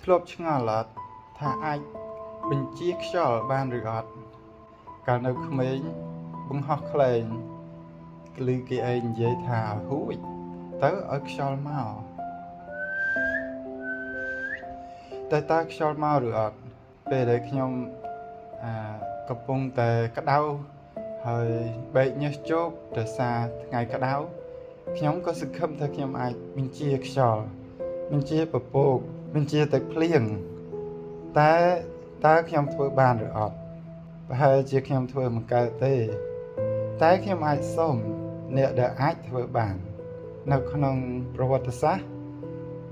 ធ្លាប់ឆ្ងល់អត់ថាអាចបញ្ជាខ្យល់បានឬអត់កាលនៅក្មេងបង្ហោះខ្លែងឮគេឯងនិយាយថាហួចទៅឲ្យខ្យល់មកតែតើខ្យល់មកឬអត់ពេលដែលខ្ញុំអាកំពុងតែក្តៅហើយបែកញើសជោគដោយសារថ្ងៃក្តៅខ្ញុំក៏សង្ឃឹមថាខ្ញុំអាចបញ្ជាខ្យល់បញ្ជាពពកបញ្ជាទឹកភ្លៀងតែតើខ្ញុំធ្វើបានឬអត់ប្រហែលជាខ្ញុំធ្វើមិនកើតទេ តែខ្ញុំអាចសុំអ្នកដែលអាចធ្វើបាន នៅក្នុងប្រវត្តិសាស្ត្រ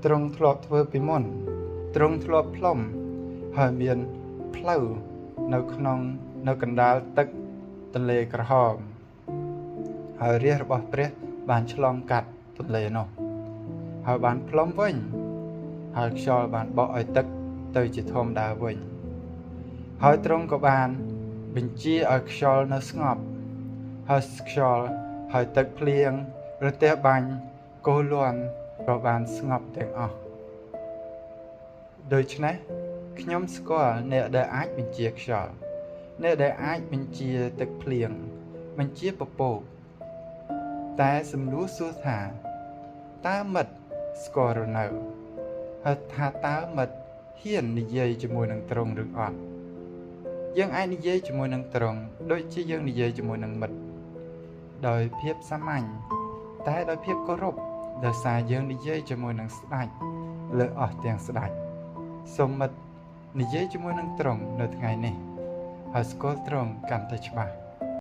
ទ្រង់ធ្លាប់ធ្វើពីមុនទ្រង់ធ្លាប់ផ្លុំហើយមានផ្លូវនៅក្នុងនៅកណ្ដាលទឹកទន្លេក្រហមហើយរាជរបស់ព្រះបានឆ្លងកាត់ទន្លេនោះហើយបានផ្លុំវិញហើយខ្យល់បានបក់ឲ្យទឹកទៅជាធម្មតាវិញហើយទ្រង់ក៏បានបញ្ជាឲ្យខ្យល់នៅស្ងប់ហើយខ្យល់ហើយទឹកភ្លៀងរន្ទះបាញ់កូរលាន់ក៏បានស្ងប់ទាំងអស់ដូច្នេះខ្ញុំស្គាល់អ្នកដែលអាចបញ្ជាខ្យល់អ្នកដែលអាចបញ្ជាទឹកភ្លៀងបញ្ជាពពកតែសំណួរសួរថាតើមិត្តស្គាល់ឬនៅហើយថាតើមិត្តហ៊ាននិយាយជាមួយនឹងទ្រង់ឬអត់យើងអាចនិយាយជាមួយនឹងទ្រង់ដូចជាយើងនិយាយជាមួយនឹងមិត្តដោយភាពសាមញ្ញតែដោយភាពគោរពដោយសារយើងនិយាយជាមួយនឹងស្ដេចលើអស់ទាំងស្ដេចសូមមិត្តនិយាយជាមួយនឹងទ្រង់នៅថ្ងៃនេះហើយស្គាល់ទ្រង់កាន់តែច្បាស់